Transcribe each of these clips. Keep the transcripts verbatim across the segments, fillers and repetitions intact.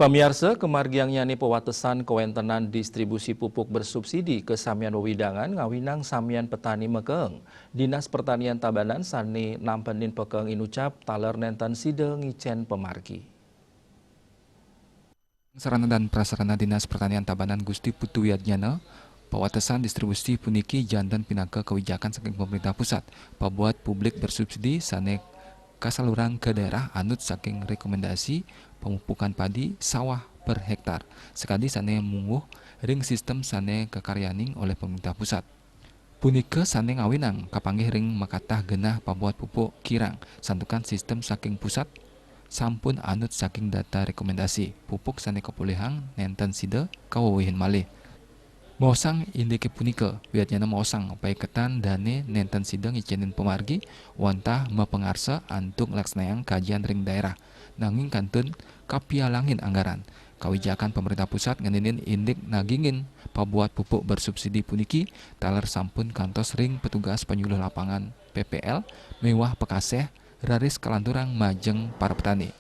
Pamiarsa, kamargiangnyané pawatesan kawéntenan distribusi pupuk bersubsidi ka samian wewidangan ngawinang samian petani makeeng. Dinas Pertanian Tabanan sané nampenin pakeeng inucap taler nénten sida ngicén pamargi. Sarana dan Prasarana Dinas Pertanian Tabanan Gusti Putu Wiatnyana, pawatesan distribusi puniki janten pinaka kawijakan saking pemerintah pusat. Pabuat publik bersubsidi sané kasalurang ka daerah anut saking rekomendasi pemupukan padi sawah per hektar, sakadi sané mungguh ring sistem sané kakaryaning olih pemerintah pusat. Punika sané ngawinang kapanggih ring makatah genah pabuat pupuk kirang, santukan sistem saking pusat sampun anut saking data rekomendasi. Pupuk sané kapolihang nénten sida kawewehin malih. Maosang indiké punika, Wiatnyana maosang paiketan dané nénten sida ngicénin pamargi wantah mapangarsa antuk nglaksanayang kajian ring daerah, nanging kantun kapialangin anggaran. Kawijakan pemerintah pusat ngeninin indik nagingin pabuat pupuk bersubsidi puniki taler sampun kantos ring petugas panyuluh lapangan P P L miwah pakasih raris kalanturang majeng para petani.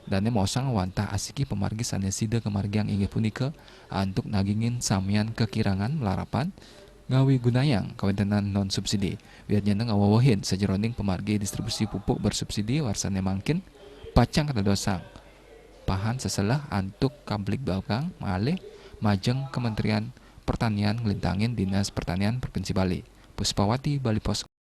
Dané maosang wantah asiki pamargi sané sida kamargiang inggih punika antuk nagingin samian kakirangan malarapan ngawigunayang kawéntenan non subsidi. Wiatnyana ngawewehin sajeroning pamargi distribusi pupuk bersubsidi warsané mangkin pacang kadadosang pahan seselah antuk kabligbagang malih majeng Kementerian Pertanian nglintangin Dinas Pertanian Provinsi Bali. Puspawati, Bali Post.